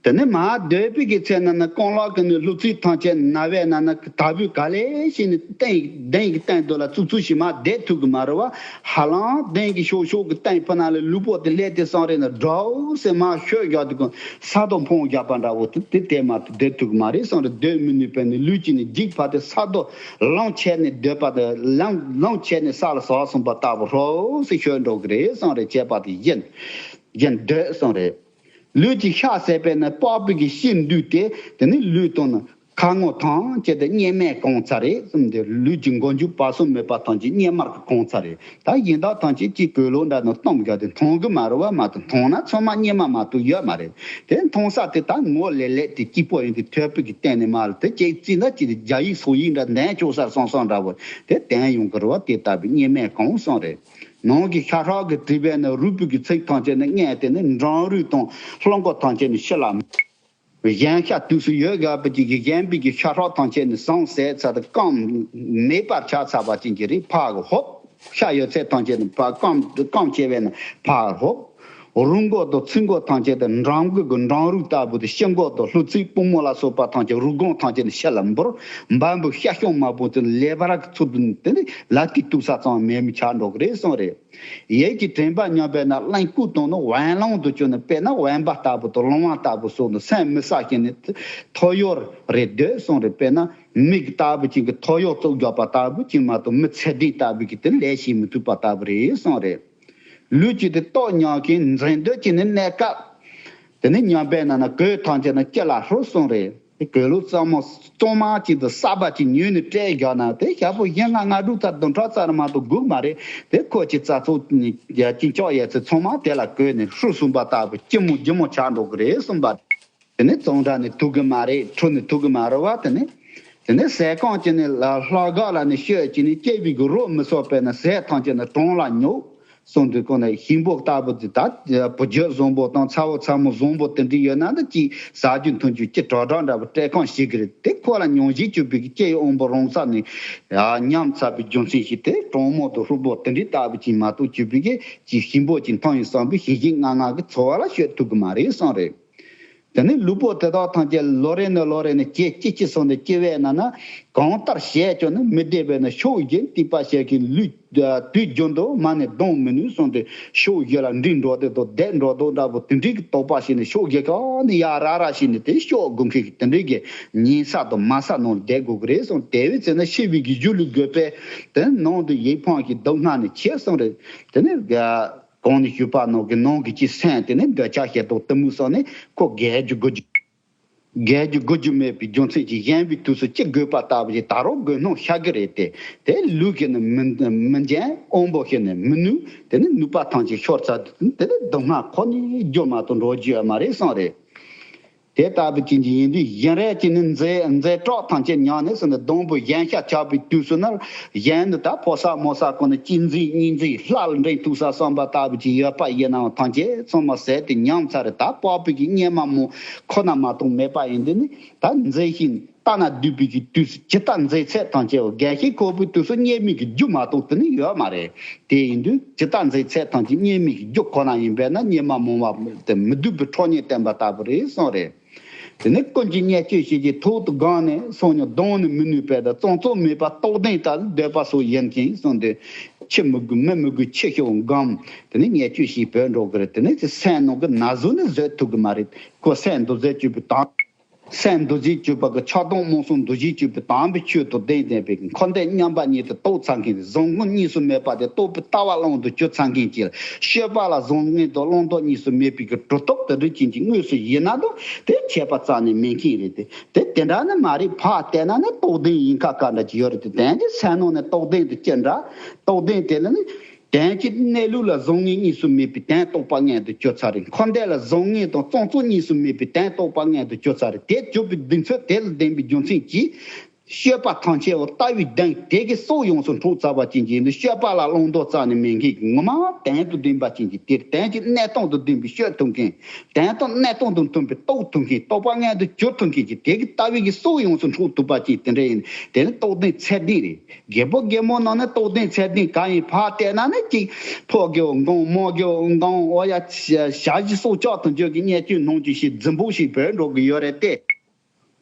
དེ་ནས་མར་སྡོད་པའི་གི་ཚེ་ན་ནི་རྐང་ལག་གི་ནི་ལྷུ་ཚིགས་ཐམས་ཅད་ན་བས་ན་ནི་ད་བུ་ག་ལེ་ཞིག་ནི་སྟེང་གདན་གྱི་སྟེང་དུ་ལ་ཙུག་ཙུག་ཞིག་མར་བསྡད་ཐུབ་གི་མ་རེད་བ། ཧ་ལམ་གདན་གྱི་ཤོག་ཤོག་གི་སྟེང་ཕུ་ན་ལ་ལུས་པོ་དེ་ལྷས་དེ་སང་རེ་ན་འགྲོ་ཟེར་མར་ཤོད་རྒྱག་དུས་ཀུན་ས་རྡོ་འཕོང་རྒྱག་པ་འདྲ་བོ་དེ་དེ་དེ་མ་ཐུབ་བསྡད་ཐུབ་གི་མ་རེད་སང་རེ་སྡོད་མི་ནུས་པས་ནི་ལུས་ཀྱི་ནི་འཇིག་ཕ་དེ་ས་རྡོ་ལང་ཆད་ནས་སྡོད་པ་དེ་ལང་ལང་ཆད་ནས་ས་ལ་ཟགས་སོང་པ་ལྟ་བུ་ཧྲོ་ཟེར་ཤོད་འགྲོ་གི་རེད་སང་རེ་བྱས་པ་དེ་ཡིན་ཡིན་སྡོད་སང་རེད། ལུས་ཀྱི་ཤ་ཟད་པས་ན་པགས་པའི་གི་ཤི་འདུས་ཏེ་དེ་ནི་ལུས་དང་ནི་ ཁ་ངོ་ཐམས་ཅད་དུ་གཉེར་མས་གང་ཚར་རེད་གསུངས་ཏེ། ལུས་ཀྱི་མགོ་མཇུག་བར་གསུམ་མེད་པ་ཐམས་ཅད་གཉེར་མར་གང་ཚར་རེད། ད་གཞན་དག་ཐམས་ཅད་ཀྱིས་གོས་ལོག་འདྲ་ནི་གཏུམ་བཞག་སྟེ་མཐོང་གི་མ་རེད་བ། མ་གཏོགས་མཐོང་ན་ཚང་མ་གཉེར་མ་མ་གཏོགས་ཡོད་མ་རེད། དེ་མཐོང་ས་དེ་ད་ངོ་ལེ་ལེ་དེ་སྐྱིད་པོ་ཡིན་དེ་ཐོས་པའི་གི་སྟེང་ནས་མ་རེད། དེ་ཅིག་བརྩིས་ན་ཅིག་རྒྱ་ཡིག་སོག་ཡིག་འདྲ་འདོན་ཆོག་སར་སོང་སོང་འདྲ་བོ་དེ་བསྟན་ཡོང་གི་རེད་བ། དེ་ལྟ་བུའི་གཉེར་མས་གང་གསུངས་རེད། ནང་གི་ཤ་ཁྲག་གི་དྲི་བས་ནི་རུས་པའི་གི་ཚིགས་ཐམས་ཅད་ནི་མངལ་དེ་ནི་འབྲང་རུས་དང་རླུང་ཁོག་ཐམས་ཅད་ནི་ཕྱི་ལ། གཞན་ཤ་དུས་སུ་ཡོད་དགོས་པ་ཅིག་གིས་གཞན་པའི་གི་ཤ་ཁྲག་ཐམས་ཅད་ནི་ཟངས་ཟད་ཚར་ཏེ་སྐམ་མེད་པར་ཆགས་ཚར་བ་ཅན་གྱི་རིགས་ཕར་ཧོབ། ཤ་ཡོད་ཚད་ཐམས་ཅད་ནི་ཕར་སྐམ་སྐམ་བྱས་པས་ན་ཕར་ཧོབ། རུས་མགོ་དང་ཚིགས་མགོ་ཐམས་ཅད་དུ་འབྲང་མགོ་གི་འབྲང་རུས་ལྟ་བུ་དེ་ཕྱི་མགོ་དང་ལྷུ་ཚིགས་པུས་མོ་ལ་སོགས་པ་ཐམས་ཅད་རུས་གོང་ཐམས་ཅད་ནི་ཕྱི་ལ་འབུར། འབམ་པོའི་ཤ་ཤུན་མ་བུ་དེ་ལེ་བར་གི་ཚུལ་དུ་དེ་ནི་ལ་ཏི་ཏུག་ས་ཙམ་མེད་མི་ཆགས་འགྲོ་གི་རེད་གསུངས་རེད། ཡིད་ཀྱི་དྲན་པ་ཉམས་པས་ན་གླེན་ལྐུགས་དང་ནི་དབེན་ལུང་དུ་གྱུར་ནས། དཔེར་ན་དབེན་པ་ལྟ་བུ་དང་ལུང་བ་ལྟ་བུ་སོགས་ནི་སེམས་མི་གསལ་ཞིང་ནི་ཐོ་ཡོར་རེ་སྡོད་གསུངས་རེད། དཔེར་ན་མིག་ལྟ་བུ་ཅན་གྱི་ཐོ་ཡོར་བཙུགས་རྒྱག་པ་ལྟ་བུ་ཅིག་མ་གཏོགས་མི་ཚད་ལྡན་ལྟ་བུ་གི་དེ་ལས་བྱེད་མི་ཐུབ་པ་ལྟ་བུ་རེད་གསུངས་རེད། ལུས་ཀྱི་དེ་ལྟོ་མྱང་གིན་འཛིན་འདོད་ཀྱི་ནི་གནས་སྐབས། དེ་ནི་ཉམས་པས་ན་ན་གོས་ཐམས་ཅད་ནི་སྐེ་ལ་ཧྲོལ་གསུངས་རེད། དེ་གོས་ལོག་གཙང་མ་གཙང་མ་ཅིག་ཏུ་གསར་པ་ཅིག་ཉོས་ནས་སྤྲད་རྒྱག་ན་དེ་ཞག་པོ་བཞི་ལྔ་ལྔ་དྲུག་ཙམ་བདུན་ཕྲག་ཙམ་རེ་མ་གཏོགས་སྒུག་མ་རེད། དེ་ཁོ་ཅིག་རྩ་ཚོགས་ཅིག་ཅོག་ཡས་ཚེ་ཚང་མ་དེ་ལ་གོས་ནས་ཧྲུལ་གསུངས་པ་ལྟ་བུ་སྐྱི་མོ་སྒྱི་མོ་ཆགས་འགྲོ་གི་རེད་གསུངས་པ། དེ་ནི་གཙང་སྦྲ་ནས་ཐུག་གི་མ་རེད། ཁྲུ་ནས་ཐུག་གི་མ་རེད་བ། དེ་ནི་དེ་ནི་ཟས་གང་ཅི་ནི་ལ་ལྷ་ག་ལ་ནི་ཤོད་ཅི་ནི་སྐྱེ་བའི་གི་རོ་མི་སོགས་པས་ན་ཟས་ཐམས་ཅད་ནི་གྲང་ལ་ཉོག་གསུངས་དུས་ཀུན་ནས་ཤིང་ཕོ་ལྟ་བུ་དེ་ད་བུ་རྒྱུད་བཟང་པོ་དང་ཚ་བོ་ཚ་མོ་བཟང་པོ་དེ་འདྲ་ཡོད་ན་ད་ཅིག་ཟ་རྒྱུ་འཐུང་རྒྱུ་ཅི་དྲག་དྲག་འདྲ་བོ་སྤྲད་ཁང་ཞིག་གི་རེད། དེ་ཁོ་ལ་མྱོང་བཞིན་གྱུར་པའི་གི་སྐྱེ་བའི་དབང་པོ་རང་ས་ནས་ཉམས་ཚར་བའི་རྒྱུ་མཚན་ཞིག་དེ་གྲང་མོ་དང་ཧྲུལ་པོ་དེ་འདྲའི་ལྟ་བུ་ཅིག་མ་གཏོགས་གྱུར་པའི་གི་ཅིག་ཤིང་ཕོ་ཅིག་འཐུང་ཡིན་བསམ་པའི་ཞི་ཞིང་དངངས་དངངས་ཀྱི་འཚོ་བ་ལ་སྤྱོད་ཐུབ་གི་མ་རེད་གསུངས་རེད། དེ་ནས་ལུས་པོ་དེ་དག་ཐམས་ཅད་ལོ་རེ་ནས་ལོ་རེ་ནས་ཇེ་སྐྱིད་སྐྱིད་སོང་སྟེ་སྐྱེ་བས་ན་ན་གང་ལྟར་བྱས་ཀྱང་ནི་མི་བདེ་བས་ན་ཕྱོགས་བཞིར་གཏིགས་པ་བྱས་ཀྱི་ལུས་དུས་རྒྱུན་དུ་མ་ནས་ལྡང་མི་ནུས་གསུངས་ཏེ། ཕྱོགས་བཞི་ལ་འགྲིམ་འགྲོ་དེ་དང་བསྡད་འགྲོ་དང་འདྲ་པོ་དེ་འདྲའི་གི་དོགས་པ་བྱས་ནས་ཕྱོགས་བཞི་གང་ནས་ཡར་ར་ར་བྱས་ནས་དེ་ཕྱོགས་དགུ་མཁན་གྱི་དེ་འདྲའི་གི་ཉལ་ས་དང་མལ་ས་ནང་ལ་བསྡད་དགོས་ཀྱི་རེད་གསུངས། དེ་བས་ཚེ་ན་ཤི་བའི་གི་རྒྱུ་ལུས་དགོས་པས་དེ་ནང་དུ་ཡིད་ཕངས་ཀྱི་སྡུག་བསྔལ་ནི་ཆེ་གསུངས་རེད། དེ་ནས་གོང་ནས་ཞུས་པ་ནང་གི་ནང་གི་ཅི་སེམས་དེ་ནི་འདོད་ཆགས་ཞེ་སྡང་གཏི་མུག་སོགས་ནི་ཁོ་རྒས་རྒྱུ་དགུ་རྒྱུ། རྒས་རྒྱུ་དགུ་རྒྱུ་མེད་པའི་རྒྱུ་མཚན་གྱིས་གཞན་པའི་དུས་སུ་ཅི་དགོས་པ་ལྟ་བུ་ཞིག་ད་རུང་དགོས་སྣང་ཤར་གི་རེད་དེ། དེ་ལུས་ཀྱིས་ནི་མི་མི་འཇལ། དབང་པོ་ཞིག་ནི་མི་ནུས། དེ་ནི་ནུས་པ་ཐམས་ཅད་ཤོར་ཚར་དུས་དེ་ནི་སྡུག་བསྔལ་ཁོ་ནས་རྒྱུ་མ་གཏོགས་འགྲོ་རྒྱུ་ཡོད་མ་རེད་གསུངས་རེད། དེ་ལྟ་བུ་ཅན་གྱི་ཡིན་དུས་བཞིན་རས་ཀྱི་ནི་མཛེ་མཛེ་དྲག་ཐམས་ཅད་མྱངས་ནས་སུ་ནི་སྡོང་པོ་གཞན་ཤ་ཆགས་པའི་དུས་སུ་ནི་གཞན་ནི་ད་ཕོ་གསར་མོ་གསར་ཀུན་ནི་གཅེས་འཛིན་གཉེན་འཛིན་ལྷ་ལ་འདྲེན་ཐུབ་ས་བསམ་པ་ལྟ་བུ་ཅིག་ཡོད་པ་ཡིན་ནའང་ཐམས་ཅད་ཚང་མ་ཟད་དེ་ཉམས་ཚར་རེད། ད་པགས་པའི་གི་གཉེར་མ་མོ་ཁོ་ན་མ་གཏོགས་མེད་པ་ཡིན་དུས་ནི་ད་མཛེ་ཞིང་ལྟ་ན་སྡུག་པའི་གི་དུས་སུ་ཇི་ལྟར་མཛེ་ཚད་ཐམས་ཅད་འོ་རྒས་ཤིང་འཁོགས་པའི་དུས་སུ་གཉེར་མའི་གི་རྒྱུ་མ་གཏོགས་དེ་ནི་ཡོད་མ་རེད། དེ་ཡིན་དུས་ཇི་ལྟར་མཛེ་ཚད་ཐམས་ཅད་གཉེར་མའི་གི་རྒྱུ་ཁོ་ན་ཡིན་པས་ན་གཉེར་མ་མང་བ་དེ་མི་སྡུག་པའི་ཁྲོ་གཉེར་བསྟན་པ་ལྟ་བུ་རེད་གསུངས་རེད། དེ་ནས་ཀུན་གྱིས་བརྙས་བཅོས་བྱེད་ཀྱི་ཐོག་ཏུ་དགང་ནས་སོང་ཉིད་གདོང་ནི་མི་ནུས་པས་ད་གཙང་བཙོག་མེད་པ་རྟོགས་ལྡན་ལྟར་འདོད་པ་སོགས་ཡིན་ཅིང་གསུངས་ཏེ། ཁྱི་མི་དགོས་མི་མི་དགོས་ཁྱི་ཤོག་འགམ། དེ་ནས་བརྙས་བཅོས་བྱེད་བོད་འགྲོ་གི་རེད། དེ་ནས་ཀྱི་སེམས་ནང་གི་ན་ཟུག་ནི་བཟོད་ཐུབ་གི་མ་རེད། ཁོ་སེམས་འདུ་འཛི་བཅུག་པའི་དང་། སེམས་འདུ་འཛི་བཅུག་པ་གི་ཆགས་སྡང་རྨོངས་གསུམ་འདུ་བྱེད་བཅུག་པའི་དམ་པའི་ཆོས་དང་ལྡན་ལྡན་པའི་འཁོར་འདས་མཉམ་པ་ཉིད་དུ་རྟོགས་ཚར་མཁན་གྱི་བཟང་ངན་གཉིས་སུ་མེད་པ་དེ་རྟོགས་པའི་ལྟ་བ་ཀློང་དུ་གྱུར་ཚར་མཁན་གྱི་སྤྱོད་པ་ལ་བཟང་ངན་དང་བླང་དོར་གཉིས་སུ་མེད་པའི་གི་གྲུབ་ཐོབ་དེ་འདྲ་ཅན་གྱི་དངོས་སུ་ཡིན་ན་དང་དེ་ཁྱད་པར་རྩ་ནས་མེད་མཁན་རེད་དེ། དེ་དེ་འདྲ་ནི་མ་རེད། ཕར་བལྟས་ན་ནི་རྟོགས་ལྡན་ཡིན་ཁ་ཁ་འདྲ་ཅིག་ཡོད་རེད་དེ། དོན་གྱི་སེམས་ནང་ནས་རྟོགས་ལྡན་དེ་ཅི་འདྲ། རྟོགས་ལྡན་དེ་ལ་ནི་དོན་གྱི་གནས་ལུགས་ལ་བཟང་ངན་གཉིས་སུ་མེད་པའི་དོན་རྟོགས་པ་མངོན་དུ་གྱུར་ཚར་རེད། འཁོར་འདས་ལ་བཟང་ངན་དང་གཙང་བཙོག་གཉིས་སུ་མེད་པའི་དོན་རྟོགས་པ་མངོན་དུ་གྱུར་ཚར་རེད། དེ་གྱུར་པའི་གདེང་ཚོད་དེ་ལ་ལྡན་པའི་རྒྱུ་མཚན་གྱིས། སྤྱོད་པ་ཐམས་ཅད་འོ་ལྟ་བའི་གདེང་དེ་གི་སྲོག་ཡོངས་སུ་འཕྲོག་ཚར་བ་ཅན་གྱི་ནི་སྤྱོད་པ་ལ་བླང་དོར་རྩ་ནས་མེད་མཁན་གྱི་ངོ་མ་དོན་དང་ལྡན་པ་ཅན་གྱི་དེར་དོན་གྱི་གནས་སྟངས་དང་ལྡན་པའི་སྤྱོད་ཐུབ་མཁན། དོན་དང་གནས་སྟངས་དང་མཐུན་པའི་རྟོགས་ཐུབ་མཁན། རྟོགས་པ་མངོན་དུ་གྱུར་ཐུབ་མཁན་གྱི་དེ་གི་ལྟ་བའི་གི་སྲོག་ཡོངས་སུ་འཕྲོག་ཐུབ་པ་ཅན་དེ་འདྲ་ཡིན། དེ་ནི་རྟོགས་ལྡན་ཚད་ལྡན་རེད། རྒད་པོ་རྒད་མོ་ནང་ནས་རྟོགས་ལྡན་ཚད་ལྡན་གང་ཡིན་ཕར་བལྟས་ན་ནི་གཅིག་ཕོ་རྒད་པོ་འགང་མོ་རྒད་པོ་འགང་འོ་ཡ་ཞ་ཞི་སྲོག་ཆགས་དང་འཇོག་གི་བརྙས་བཅོས་གནང་རྒྱུ་ཞིག་རྫུན་པོ་ཞིག་བོད་འགྲོ་གི་ཡོད་རེད་དེ།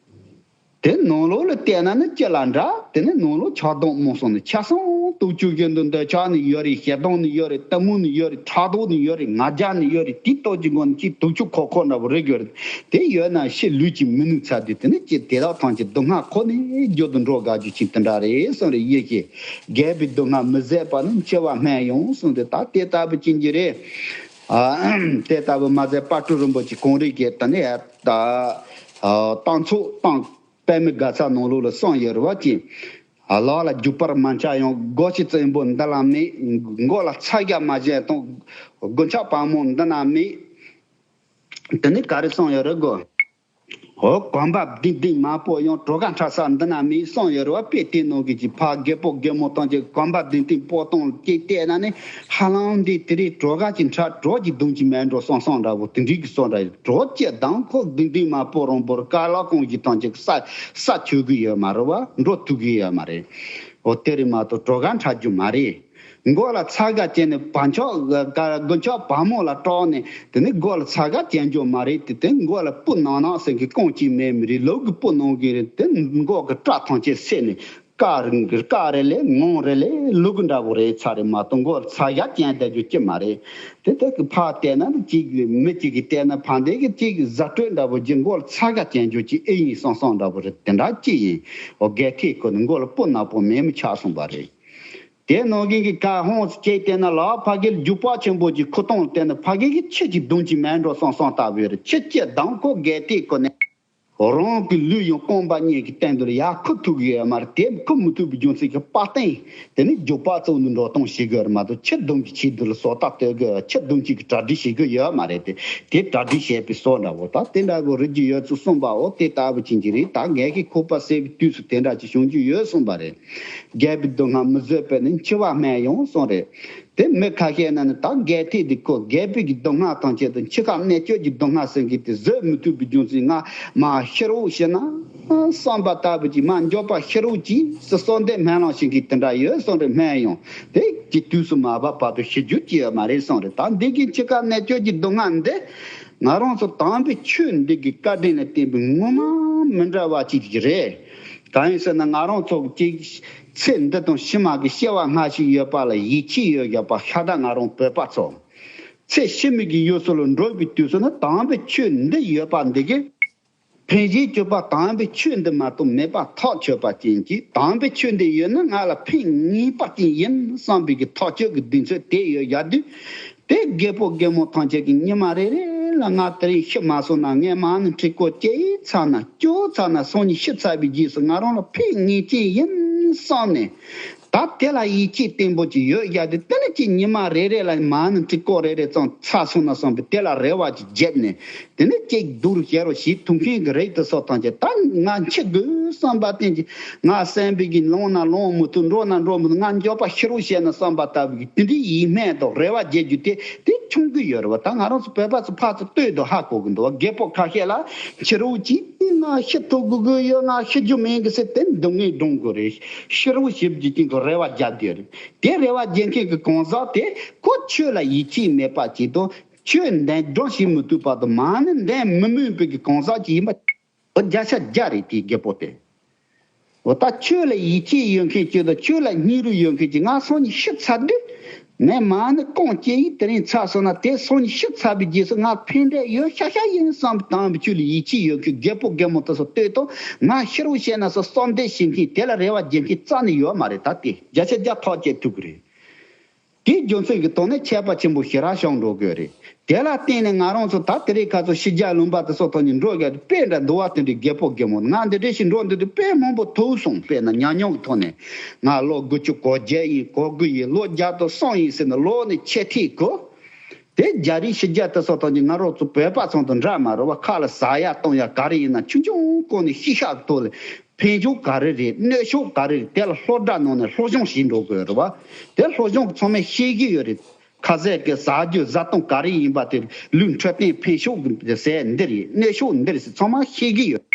དེ་ནང་ལོགས་ལ་བལྟས་ན་ནི་ཅི་ལ་འདྲ། དེ་ནི་ནང་ལོགས་ཆགས་སྡང་རྨོངས་གསུམ་ནི་ཆ་ཚང་དུག་ཆུ་བཞིན་དུ་འདོད་ཆགས་ནི་ཡོད་རེད། ཞེ་སྡང་ནི་ཡོད་རེད། གཏི་མུག་ནི་ཡོད་རེད། ཕྲག་དོག་ནི་ཡོད་རེད། ང་རྒྱལ་ནི་ཡོད་རེད། དེ་ལྟོ་གཅིག་མགོ་ནི་གཅིག་དུག་ཆུ་ཁོག་ཁོག་འདྲ་བོ་རེད་ཡོད་རེད། དེ་ཡོད་ན་ཤི་ལུས་ཀྱིས་མི་ནུས་ཚར་དུས་དེ་ནི་ཅི་དེ་དག་ཐམས་ཅད་སྡུག་བསྔལ་ཁོ་ནས་རྒྱུ་དུ་འགྲོ་དགའ་རྒྱུ་ཅིག་དེ་འདྲ་རེད་གསུངས་རེད། ཡེ་ཤེས་རྒས་པའི་སྡུག་བསྔལ་མི་བཟད་པ་ནི་འཆི་བ་སྨད་ཡང་གསུངས་ཏེ། ད་དེ་ལྟ་བུ་ཅན་གྱི་རེད། ཨ་དེ་ལྟ་བུ་མ་ཟད་དཔལ་སྤྲུལ་རིན་པོ་ཆེ་གངས་རི་གི་ད་ནི་ད་ཨ་སྟག་ཚང་སྟག་པདྨའི་དགའ་ཚལ་ནང་ལོགས་ལ་གསུངས་ཡོད་རེད་བ་ཅིག་ལག་ལ་རྒྱུག་པར་མ་འཆའ་ཡང་། སྒོ་ཕྱི་བཙན་པོ་འདི་ན་མེད། མགོ་ལ་ཚ་གྱང་མ་བཞེས་དང་། དཀོན་མཆོག་དཔའ་མོ་འདི་ན་མེད། དེ་ནས་ག་རེ་གསུངས་ཡོད་རེད་གོ། འོ་གོམ་པ་ལྡིང་ལྡིང་མ་པོ་ཡང་། གྲོ་ག་འཁྲབ་ས་འདི་ན་མེད་གསུངས་ཡོད་རེད་བ། དཔེ་དེ་ནང་གི་ཅིག་ཕ་རྒད་པོ་རྒད་མོ་ཐམས་ཅད་གོམ་པ་ལྡིང་ལྡིང་པོ་ཏོང་ལ་སྐད་བལྟས་ན་ནི། ཧ་ལམ་འདི་དེ་རིང་གྲོ་ག་ཅིག་འཁྲབ། གྲོ་གི་གདོང་ཅིག་མེད་འགྲོ་བསམ་བསམ་འདྲ་པོ་དེ་འདྲའི་གི་བསམ་འདྲ། གྲོ་སྐྱེ་དང་ཁོ་ལྡིང་ལྡིང་མ་པོ་རོང་པོར་ཀ་ལ་ཀོང་གི་ཐམས་ཅད་ས་ས་ཆོད་གི་ཡོད་མ་རེད་བ། འགྲོ་ཐུབ་གི་ཡོད་མ་རེད། འོ་དེ་རེད་མ་གཏོགས་གྲོ་ག་འཁྲབ་རྒྱུ་མ་རེད། མགོ་ལ་ཚ་གྱང་བྱས་ནས་བ་མཆོག་དཀོན་མཆོག་དཔའ་མོ་ལ་སྐྲག་ནས། དེ་ནས་མགོ་ལ་ཚ་གྱང་བྱེད་རྒྱུ་མ་རེད་དེ། དེ་མགོ་ལ་སྤུ་ནག་ནག་ཟེར་གི་རྐང་གཅིག་མེད་མི་རེད། ལུག་གི་སྤུ་ནང་གི་རེད། དེ་མགོ་གི་སྐྲ་ཐམས་ཅད་བསད་ནས་ཀ་རེ་ཀ་རེ་ལས་ངོ་རེ་ལས་ལུག་འདྲ་པོ་རེད་ཚར་རེད་མ་གཏོགས་མགོ་ལ་ཚ་གྱང་བྱེད་བསྡད་རྒྱུ་ཅི་མ་རེད། དེ་དེ་གི་ཕར་བལྟས་ན་ཅིག་མི་གཅིག་གིས་བལྟས་ན་ཕ་འདས་ཀྱི་ཅིག་བཟའ་སྤྲོད་འདྲ་པོ་ཅིག་མགོ་ལ་ཚ་གྱང་བྱེད་རྒྱུ་ཅིག་ཨེ་ཡིན་བསམ་བསམ་འདྲ་པོ་རེད། དེ་འདྲ་ཅི་ཡིན། འོ་རྒད་ཐེ་ཁོ་ནི་མགོ་ལ་སྤུ་ནག་པོ་མེད་མི་ཆགས་སོང་བ་རེད། དེ་ནང་བཞིན་གྱི་ཁ་ཧོང་སྐྱེས་བལྟས་ན་ལ་ཕ་གིར་རྒྱུག་པ་ཆེན་པོ་གྱི་ཁུ་སྟོང་བལྟས་ན་ཕ་གི་གི་ཁྱི་གི་གདོང་གཅིག་མེད་འགྲོ་བསམ་བསམ་ལྟ་བུ་རེད། ཁྱི་སྐྱེས་དང་ཁོ་རྒད་ཐེ་ཁོ་ནས་རང་གི་ལུས་ཡང་རྐང་པ་གཉིས་ཀྱི་སྟེང་དུ་ལ་ཡར་ཁུར་ཐུབ་ཀྱི་ཡོད་མ་རེད། དེ་ཁུར་མི་ཐུབ་པའི་རྒྱུ་མཚན་གྱིས་པ་སྟེང་དེ་ནི་རྒྱུག་པ་ཚོ་ནི་འགྲོ་སྟངས་ཤེས་དགོས་རེད་མ་གཏོགས་ཁྱི་གདོང་གི་ཆེད་དུ་ལ་བཟོ་ལྟ་སྟོན་དགོས། ཁྱི་གདོང་གཅིག་གི་གྲ་སྒྲིག་བྱེད་དགོས་ཡོད་མ་རེད་དེ། དེ་གྲ་སྒྲིག་བྱས་པའི་བཟོ་འདྲ་བོ་ད་དེ་འདྲ་བོ་རིགས་ཀྱི་ཡོད་ཚུལ་གསུངས་པའོ། དེ་ལྟ་བུ་ཅན་གྱི་རེད། ད་ངེད་ཀྱི་ཁོག་པ་བསད་པའི་དུས་སུ་དེ་འདྲ་ཅིག་བྱུང་རྒྱུ་ཡོད་གསུངས་པ་རེད། རྒད་པོའི་སྡུག་བསྔལ་མི་བཟོད་པས་ནི་འཆི་བ་སྨད་ཡང་གསུངས་རེད། དེ་མི་ཁ་ཤས་ན་ནི་ད་རྒད་ཐེ་འདི་ཁོ་རྒད་པོའི་གི་སྡུག་བསྔལ་ཐམས་ཅད་དང་འཆི་ཁ་གནད་གཅོད་ཀྱི་སྡུག་བསྔལ་ཟེར་མཁན་དེ་བཟོད་མི་ཐུབ་པའི་རྒྱུ་མཚན་ང་མ་ཤི་རོགས་བྱེད་ན་བསམ་པ་ལྟ་བུ་ཅིག་མ་མགྱོགས་པ་ཤི་རོགས་གྱིས་སུ་གསོལ་འདེབས་སྨོན་ལམ་བྱེད་མཁན་དེ་འདྲ་ཡོད་གསུངས་རེད། སྨན་ཡང་དེ་གི་དུས་སུ་མ་བབ་བར་དུ་ཤི་རྒྱུ་ཅི་ཡོད་མ་རེད་གསུངས་རེད། ད་འདི་གི་འཆི་ཁ་གནད་གཅོད་ཀྱི་སྡུག་བསྔལ་འདི་ང་རང་ཚོ་དམ་པའི་ཆོས་འདི་གི་བཀའ་དྲིན་ལ་བརྟེན་པའི་ངོ་མ་མི་འདྲ་བ་ཅིག་རེད། གང་ཡིན་ཟེར་ན་ང་རང་ཚོ་གཅིག་ཚེ་འདི་དང་ཕྱི་མ་གི་སྐྱེ་བ་སྔ་ཕྱི་ཡོད་པ་ལ་ཡིད་ཆེས་ཡོད་བཞག་པ་ཤ་སྟག་ང་རང་བོད་པ་ཚོ། ཚེ་ཕྱི་མའི་གི་ཡུལ་སོགས་ལ་འགྲོ་བའི་དུས་སུ་ནི་དམ་པའི་ཆོས་འདི་ཡོད་པ་འདི་གི་ཕན་བཞེས་སྤྱོད་པ་དམ་པའི་ཆོས་འདི་མ་གཏོགས་མེད་པ་ཐག་ཆོད་པ་ཅན་གྱིས། དམ་པའི་ཆོས་འདི་ཡོད་ན་ང་ལ་ཕན་ངེས་པ་ཅན་ཡིན་བསམ་པའི་གི་ཐག་ཆོད་ཀྱི་གདེང་ཚོད་དེ་ཡོད་བཞག་དུས། དེ་རྒད་པོ་རྒད་མོ་ཐམས་ཅད་ཀྱིས་ཉི་མ་རེ་རེ་ལ་ང་དེ་རིང་ཤི་མ་སོང་ན་ངས་མ་ཎི་ཁྲི་སྐོར་བཅད་ཚར་ན་བཅོ་ཚར་ན་སང་ཉིན་ཤི་ཚར་བའི་རྗེས་སུ་ང་རང་ལ་ཕན་ངེས་ཅན་ཡིན་བསམ་ནས། ད་དེ་ལ་ཡིད་ཆེས་བརྟན་པོ་ཅིག་ཡོད་བཞག་དུས་དེ་ནི་ཅིག་ཉི་མ་རེ་རེ་ལ་མ་ཎི་ཁྲི་སྐོར་རེ་རེ་ཙམ་ཚར་སོང་ན་བསམ་པའི་དེ་ལ་རེ་བ་ཅིག་བརྒྱབ་ནས། དེ་ནས་ཅིག་སྡུག་རུ་ཤེས་རོགས་ཞེས་ཐུགས་འཁེལ་གྱི་རིགས་དེ་སོགས་ཐམས་ཅད་ད་ང་འཆི་དགོས་བསམ་པ་བསྟན་གྱི་ང་བསམ་པའི་གི་ལོང་ན་ལོང་མི་ཐུབ་འགྲོ་ན་འགྲོ་མི་ཐུབ་ང་མགྱོགས་པ་ཤི་རོགས་བྱས་ན་བསམ་པ་ལྟ་བུའི་གི་དེ་འདྲའི་ཡིད་སྨོན་དང་རེ་བ་བརྒྱབ་རྒྱུ་དེ་དེ་ཆུང་གི་ཡོད་རེད་བ། ད་ང་རང་ཚོ་བོད་པ་ཚོ་ཕར་ཚུར་ལྟོས་དང་ཧ་གོ་གི་འདུག་བ། རྒད་པོ་ཁ་ཤས་ལ་ཤི་རོགས་གྱིས་ང་ཤི་ཐུབ་དགོས་ཀྱི་ཡོད་ང་ཤི་རྒྱུ་མིན་གི་ཟེར་དེ་སྡུག་བསྔལ་སྒྲོང་གི་རེད། ཤི་རོགས་ཞེས་བགྱི་ཀྱིན་གི་རེ་བ་བརྒྱབ་བསྡད་རེད། དེ་རེ་བ་བརྒྱབ་མཁན་གི་གང་ཟག་དེ་ཁོ་ཆོས་ལ་ཡིད་ཆེས་མེད་པ་ཅིག་དང་། ཆོས་འདོན་སྒྲུབ་བྱེད་མི་ཐུབ་པ་དང་མ་ཎི་འདོན་མི་སྨོན་པའི་གི་གང་ཟག་ཅིག་ཡིན་པ། འོ་བརྒྱ་ཆ་བརྒྱ་རེད་དེའི་རྒད་པོ་དེ། འོ་ད་ཆོས་ལ་ཡིད་ཆེས་ཡོད་མཁན་ཅིག་དང་ཆོས་ལ་སྙིང་རུས་ཡོད་མཁན་ཅིག་ང་སང་ཉིན་ཤི་ཚར་དུས་ངས་མ་ཎི་རྐང་བཅད་ཡིན་དེ་རིང་ཚར་སོང་ན་དེ་སང་ཉིན་ཤི་ཚར་བའི་རྗེས་སུ་ང་ཕན་འབྲས་ཡོད་ཤག་ཤག་ཡིན་བསམ་དམ་པའི་ཆོས་ལ་ཡིད་ཆེས་ཡོད་མཁན་རྒད་པོ་རྒད་མོ་དེ་ཚོ་ལྟོས་དང་ང་ཤི་རོགས་བྱས་ན་སོ་གསོལ་འདེབས་བྱེད་མཁན་དེ་ལ་རེ་བ་བརྒྱབ་མཁན་རྩ་ནས་ཡོད་མ་རེད། ད་དེ་བརྒྱ་ཆ་བརྒྱ་ཐག་བཅད་ཐུབ་ཀྱི་རེད། དེའི་རྒྱུ་མཚན་གྱི་ཐོག་ནས་ཁྱད་པར་ཆེན་པོ་ཞེ་དྲག་བྱུང་འགྲོ་གི་རེད། དེ་ལ་བརྟེན་ནས་ང་རང་ཚོ་ད་དེ་རིང་ཁ་སང་ཕྱི་རྒྱལ་ལུང་པ་དེ་ཚོ་ཐོག་ནས་འགྲོ་ཡག་དཔེ་འདྲ་འདུག་བ། དེ་འདྲའི་རྒད་པོ་རྒད་མོ་ང་འདི་འདྲ་ཞིག་འགྲོ་འདི་དུས་དཔེ་མང་པོ་ཐུག་སོང་། དཔེར་ན་ཉམས་མྱོང་གི་ཐོག་ནས་ང་ལོ་དགུ་བཅུ་གོ་བརྒྱད་ཡིན་གོ་དགུ་ཡིན་ལོ་བརྒྱ་དང་གསུམ་ཡིན་ཟེར་ནས་ལོ་ནས་ཆེ་ཐིག་གོ། དེ་རྒྱ་རིགས་ཕྱི་རྒྱལ་དེ་ཚོ་ཐོག་ནས་ང་རང་ཚོ་བོད་པ་ཚོ་དང་འདྲ་མ་རེད་བ། ཁ་ལ་ཟ་ཡག་གཏོང་ཡག་ག་རེ་ཡིན་ན་ཆུང་ཆུང་སྒང་ནས་ཤེས་བྱ་གི་ཐོག་ལ། ཕན་ཕྱོགས་ག་རེ་རེད། གནོད་ཕྱོགས་ག་རེ་རེད། དེ་ལ་སློབ་གྲྭ་ནང་ནས་སློབ་སྦྱོང་བྱེད་འགྲོ་དགོས་རེད་བ། དེ་སློབ་སྦྱོང་ཚང་མས་ཤེས་ཀྱི་ཡོད་རེད། ཁ་ཟས་ཀྱི་ཟ་རྒྱུ་བཟའ་བཏུང་ག་རེ་ཡིན་པ་དེ་ལུས་འཕྲོད་བསྟེན་ཕན་ཕྱོགས་ཀྱི་ཟས་འདི་རེད། གནོད་ཕྱོགས་འདི་རེད་ཟེར་ཚང་མ་ཤེས་ཀྱི་ཡོད།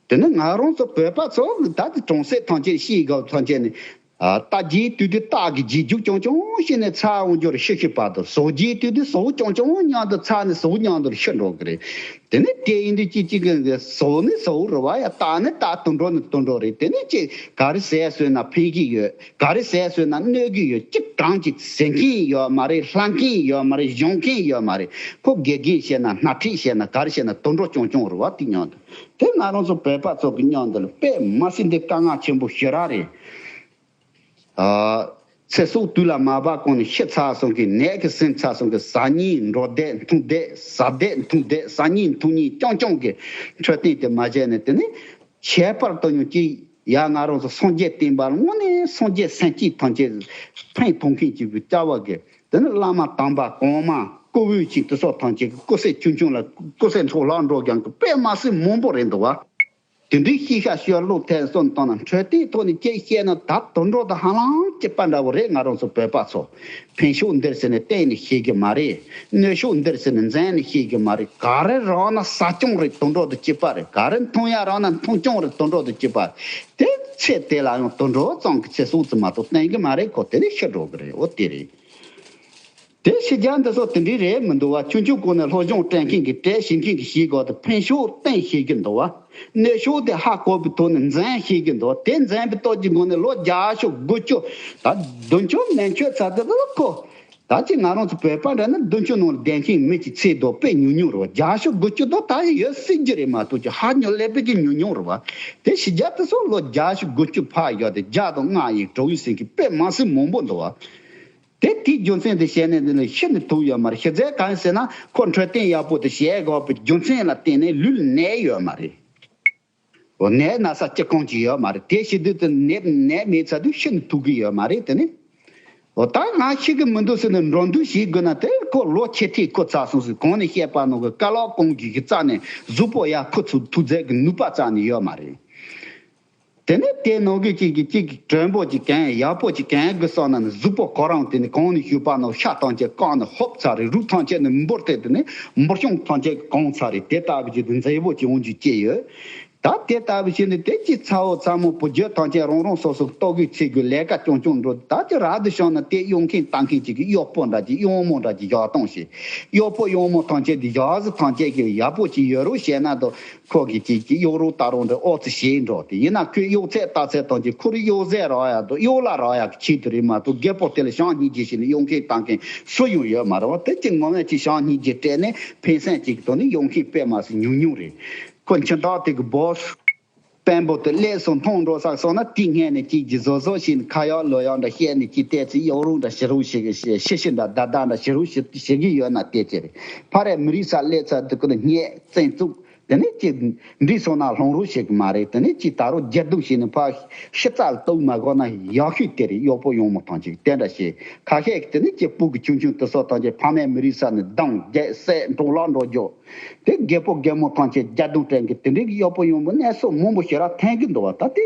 དེ་ནི་ང་རང་ཚོ་བོད་པ་ཚོ་ད་དེ་གྲོང་གསེབ་ཐམས་ཅད་ཤེས་དགོས་ཐམས་ཅད་ནི། ཨ། རྟ་རྒྱས་དུས་དུས་སྟག་གི་རྗེས་རྒྱུག་རྐྱང་རྐྱང་བྱས་ནས་ཚར་འོང་རྒྱུ་རེད། ཤི་ཤི་བར་དུ་ཟོག་རྒྱས་དུས་དུས་ཟོག་རྐྱང་རྐྱང་མཉམ་དུ་ཚར་ནས་ཟོག་མཉམ་དུ་ཤི་འགྲོ་གི་རེད། དེ་ནི་དེ་ཡིན་དུས་ཅི་གཅིག་གི་ཟོག་ནི་ཟོག་རེད་བ་ཡ། སྟག་ནི་སྟག་དུད་འགྲོ་ནི་དུད་འགྲོ་རེད། དེ་ནི་ཅི་ག་རེ་ཟས་ཟོས་ན་ཕན་གྱི་ཡོད། ག་རེ་ཟས་ཟོས་ན་གནོད་ཀྱི་ཡོད། ཅི་གང་ཅི་ཟ་མཁན་ཡོད་མ་རེད། ལྷ་མཁན་ཡོད་མ་རེད། གཞོན་མཁན་ཡོད་མ་རེད། ཁོ་དགེ་རྒན་བྱས་ན་སྣ་ཁྲིད་བྱས་ན་ག་རེ་བྱས་ན་དུད་འགྲོ་རྐྱང་རྐྱང་རེད་བ། དེ་མཉམ་དུ་དེ་ང་རང་ཚོ་བོད་པ་ཚོ་གི་མཉམ་དུ་ལ་དཔེ་མ་སྲིད་འདི་དཀའ་ངལ་ཆེན་པོ་ཞེ་དྲག་རེད། ཨ། ཚེ་སྲོག་དུས་ལ་མ་བབ་གོང་ནས་ཤི་ཚར་སོང་གི། ནད་ཀྱིས་ཟིན་ཚར་སོང་གི། ཟ་གཉིས་འགྲོ་བསྡད་འཐུང་བསྡད་ཟ་བསྡད་འཐུང་བསྡད་ཟ་གཉིས་འཐུང་གཉིས་རྐྱང་རྐྱང་གི་འཕྲོད་བསྟེན་དེ་མ་བྱས་ནས། དེ་ནི་ ཁྱད་པར་དུ་ཡང་ཅིག་ཡ་ང་རང་ཚོ་སངས་རྒྱས་བསྟན་པ་དངོས་གནས་སངས་རྒྱས་སེམས་ཅན་ཐམས་ཅད་ཕན་ཐོགས་མཁན་ཅིག་གི་སྐྱ་བ་གི་དེ་ནི་བླ་མ་དམ་པ་གོང་མ་སྐུ་འོས་ཅིག་དེ་སོགས་ཐམས་ཅད་ཀྱི་སྐུ་ཚེ་ཆུང་ཆུང་ལ་སྐུ་ཚེ་འཕྲོ་བརླག་འགྲོ་མཁན་གྱི་དཔེ་མ་སྲིད་མང་པོ་རེད་འདུག་བ། དེ་འདྲའི་ཤེས་བྱ་ཤོད་བློ་ཐེབས་སོང་བཏང་ན་འཕྲོད་བསྟེན་ཐོག་ནས་ཅིག་བཤད་ན་ད་དུད་འགྲོ་དང་ཧ་ལམ་གཅིག་པ་འདྲ་བོ་རེད། ང་རང་ཚོ་བོད་པ་ཚོ་ཕན་ཕྱོགས་འདིར་ཟེར་ནས་གཏན་ནས་ཤེས་ཀྱི་མ་རེད། གནོད་ཕྱོགས་འདིར་ཟེར་ནས་འཛེམ་ནས་ཤེས་ཀྱི་མ་རེད། ག་རེ་རག་ན་ཟ་རྐྱང་རེད། དུད་འགྲོ་དང་གཅིག་པ་རེད། ག་རེ་འཐུང་ཡ་རག་ན་འཐུང་རྐྱང་རེད། དུད་འགྲོ་དང་གཅིག་པ་རེད། དེ་ཚེ་དེ་ལ་ཡང་དུད་འགྲོ་ཙམ་གྱི་ཚེ་སྲོག་ཙམ་མ་གཏོགས་བསྟན་གྱི་མ་རེད། ཁོ་དེ་ནས་ཤི་འགྲོ་གི་རེད། འོ་དེ་རེད། དེ་ཕྱི་རྒྱལ་འདི་ཚོ་དེ་འདྲའི་རེད་མི་འདུག་བ། ཆུང་ཆུང་གོང་ནས་སློབ་སྦྱོང་སྤྲད་མཁན་གྱི་གྲས་ཤིག་མཁན་གྱི་ཤེས་དགོས་དེ་ཕན་ཕྱོགས་གཏན་ཤེས་ཀྱི་འདུག་བ། གནོད་ཕྱོགས་དེ་ཧ་གོ་བའི་ཐོག་ནས་འཛེམ་ཤེས་ཀྱི་འདུག་དེ་འཛེམ་པའི་སྟོབས་ཀྱི་སྒོ་ནས་ལོ་བརྒྱད་ཅུ་དགུ་བཅུ་ད་བདུན་ཅུ་མན་ཆད་ཚར་དེ་ལ་ཁོ། ད་ཅི་ང་རང་ཚོ་བོད་པ་འདྲ་ན་བདུན་ཅུ་ནང་ལ་བསྡད་མཁན་མི་གཅིག་ཚེ་སྡོད་དཔེ་ཉུང་ཉུང་རེད་བ། བརྒྱད་ཅུ་དགུ་བཅུ་དང་ད་ཡོད་སྲིད་རྒྱུ་རེད་མ་གཏོགས་ཀྱི་ཧ་ཉོ་ལེ་པའི་གི་ཉུང་ཉུང་རེད་བ། དེ་ཕྱི་རྒྱལ་དེ་ཚོ་ལོ་བརྒྱད་ཅུ་དགུ་བཅུ་ཕར་ཡོད་དེ་བརྒྱ་དང་ལྔ་ཡིན་འགྲོ་ཡི་ཟེར་གྱི་དཔེ་མ་སྲིད་མང་པོ་འདུག་བ། དེ་དེའི་རྒྱུ་མཚན་དེ་བཤད་ནས་འདི་ནས་ཤི་ནས་ཐུག་ཡོད་མ་རེད། ཤི་ཚད་གང་ཟེར་ན་ཁོ་འཕྲོད་བསྟེན་ཡག་པོ་དེ་བྱས་དགོས་པའི་རྒྱུ་མཚན་ལ་བརྟེན་ནས་ལུས་ལ་ནད་ཡོད་མ་རེད། འོ་ནད་ན་ཚ་ཅི་གང་ཅི་ཡོད་མ་རེད། དེ་ཤི་དུས་དེ་ནད་ནད་མེད་ཚར་དུས་ཤི་ནས་ཐུག་གི་ཡོད་མ་རེད། དེ་ནི་འོ་ད་ང་ཤི་གི་མི་འདུག་ཟེར་ནས་འགྲོ་འདུག་བྱེད་དགོས་ན་དེ་ཁོ་ལོ་ཆེ་ཐིག་ཁོ་ཚ་སོང་ཟེར་གོང་ནས་བཤད་པ་ནང་གི་ཀ་ལོག་གོང་གི་གི་རྩ་ནས་གཟུགས་པོ་ཡར་ཁུ་ཚུར་ཐུག་ཚད་ཀྱི་ནུས་པ་རྩ་ནས་ཡོད་མ་རེད། དེ་ནས་དེ་ནང་གི་གཅིག་གིས་གཅིག་གིས་དྲོན་པོ་གཅིག་གན་ཡག་པོ་གཅིག་གན་དགོས་བསམ་ན་ནི་གཟུགས་པོ་ཁོ་རང་དེ་ནི་གང་ནས་བྱུག་པ་ནང་ཤ་ཐམས་ཅད་བཀག་ནས་ཧོབ་ཚར་རེད། རུས་ཐམས་ཅད་ནི་འབུར་ཏེ་དེ་ནི་འབུར་གཤོང་ཐམས་ཅད་གང་ཚར་རེད། དེ་ལྟ་བུ་ཅིག་དེ་མཛེས་པོ་ཅིག་འོང་རྒྱུ་ཅི་ཡོད། ད་དེ་ལྟ་བུ་ཞིག་ནི་དེ་གཅིག་ཚ་བོ་ཚ་མོ་བུ་རྒྱུད་ཐམས་ཅད་རང་རང་སོ་སོ་ལྟོ་གོས་ཚིག་གི་ལས་ཀ་རྐྱང་རྐྱང་འགྲོ། ད་ཅི་ར་དུ་བྱུང་ན་དེ་གཡོག་མཁན་ལྟ་མཁན་ཅིག་གི་གཡོག་པོ་འདྲ་ཅིག་གཡོག་མོ་འདྲ་ཅིག་བཞག་སྟངས་ཤིག་གཡོག་པོ་གཡོག་མོ་ཐམས་ཅད་དེ་བཞག་ཟི་ཐམས་ཅད་ཀྱི་ཡག་པོ་ཅིག་ཡོད་རོགས་བྱས་ན་དོ། ཁོ་གིས་ཅིག་ཅིག་གཡོག་རོགས་ལྟ་རོགས་འདྲ་ཨོ་ཙི་བྱེད་འགྲོ། དེ་ཡིན་ན་ཁོས་གཡོག་ཚད་ལྟ་ཚད་དང་ཅིག་ཁོ་རང་གཡོག་ཟས་རག་ཡག་དང་གཡོག་ལ་རག་ཡག་གི་ཆེད་དུ་རེད་མ་གཏོགས་རྒད་པོ་དེ་ལ་ཞང་སྙིང་རྗེ་བྱས་ནས་གཡོག་མཁན་བཏང་མཁན་སུ་ཡང་ཡོད་མ་རེད་བ། དེ་ཅིག་ངོ་མས་ཅིག་ཞང་སྙིང་རྗེ་སྤྲད་ནས་ཕན་སེམས་ཅིག་གི་ཐོག་ནས་གཡོག་མཁན་དཔེ་མ་སྲིད་ཉུང་ཉུང་རེད། ཁོ་འཆི་བདག་དེ་གི་བོ་སི་དཔོན་པོ་དེ་སླེབས་སོང་མཐོང་འགྲོ་ས་སོང་ན་དེའི་སྔོན་ནས་ཅིག་ཅིག་བཟོ་བཟོ་བྱས་ནས་ཁ་ཡག་ལོ་ཡག་འདྲ་བཤད་ནས་ཅིག་བལྟས་ཚེ་གཡོག་རོགས་འདྲ་ཞི་རོགས་ཞིག་ཤི་ཤི་འདྲ་བདའ་བདའ་འདྲ་ཞི་རོགས་ཞིག་ཞིག་གི་ཡོད་ན་བལྟས་ཚེ་རེད། ཕ་རེ་མི་རིགས་ས་སླེབས་ཚར་དུས་ཁོ་ལ་བརྙས་བཙན་བཙུགས། དེ་ནས་ཅིག་འདྲིས་སོང་ན་ལྷུང་རོགས་ཞིག་མ་རེད། དེ་ནས་ཅིག་ད་རུང་རྒྱ་སྡུག་བྱས་ནས་ཕ་ཤི་རྩ་ལ་གཏུག་མ་དགོས་ན་ཡག་ཤོས་དེ་རེད། གཡོག་པོ་གཡོག་མོ་ཐམས་ཅད་དེ་འདྲ་བྱས་ཁ་ཤས་ཀྱིས་དེ་ནས་ཅིག་སྤུ་གུ་ཆུང་ཆུང་དེ་ཚོ་ཐམས་ཅད་ཕ་མའི་མི་རིགས་ས་ནས་བརྡུངས་བརྒྱལ་བསད་འབྲོག་ལ་འགྲོ་རྒྱུ། དེ་རྒད་པོ་རྒད་མོ་ཐམས་ཅད་རྒྱ་སྡུག་དྲན་གི་དེ་འདྲའི་གི་གཡོག་པོ་གཡོག་མོ་གནས་ཚུལ་མང་པོ་ཞེ་དྲག་ཐོན་གི་འདུག་བ། ད་དེ་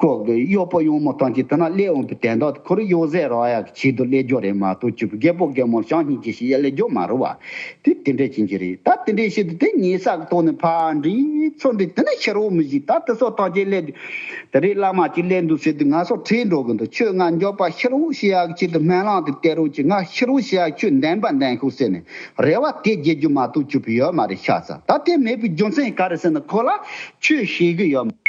ཁོ་གི་གཡོག་པོ་གཡོག་མོ་ཐམས་ཅད་དེ་ན་སླེབས་འོང་པའི་དོན་དག་ཁོ་རང་གཡོག་ཟས་རག་ཡག་གི་ཆེད་དུ་སླེབས་རྒྱུ་རེད་མ་གཏོགས་ཅིག་རྒད་པོ་རྒད་མོ་ཞང་སྙིང་རྗེ་ཞིག་ཡ་སླེབས་རྒྱུ་མ་རེད་བ། དེ་དེ་འདྲས་ཅན་གྱི་རེད། ད་དེ་འདྲས་བྱེད་དུས་དེ་ཉེས་བསགས་ཐོག་ནས་ཕར་འདྲི་ཚུར་འདྲི་དེ་ནས་ཤི་རོགས་མི་ཞིག་ད་དེ་ཚོ་ཐམས་ཅད་སླེབས་དུས་དེ་རིང་བླ་མ་ཅིག་སླེབས་འདུག་ཟེར་དུས་ང་ཚོ་ཁྲིད་འགྲོ་གི་འདུག་ཁྱོད་ང་མགྱོགས་པ་ཤི་རོགས་ཞུ་ཡག་གི་ཆེད་དུ་སྨོན་ལམ་དེ་བཏབ་རོགས་གྱིས། ང་ཤི་རོགས་ཞུ་ཡག་ཁྱོད་འདོན་པ་འདོན་ཤོག་ཟེར་ནས་རེ་བ་དེ་བརྗེད་རྒྱུ་མ་གཏོགས་ཅིག་ཡོད་མ་རེད། ཤ་ཚ་ད་དེ་མེད་པའི་རྒྱུ་མཚན་ག་རེ་ཟེར་ན་ཁོ་ལ་ཆོས་ཤེས་གི་ཡོད།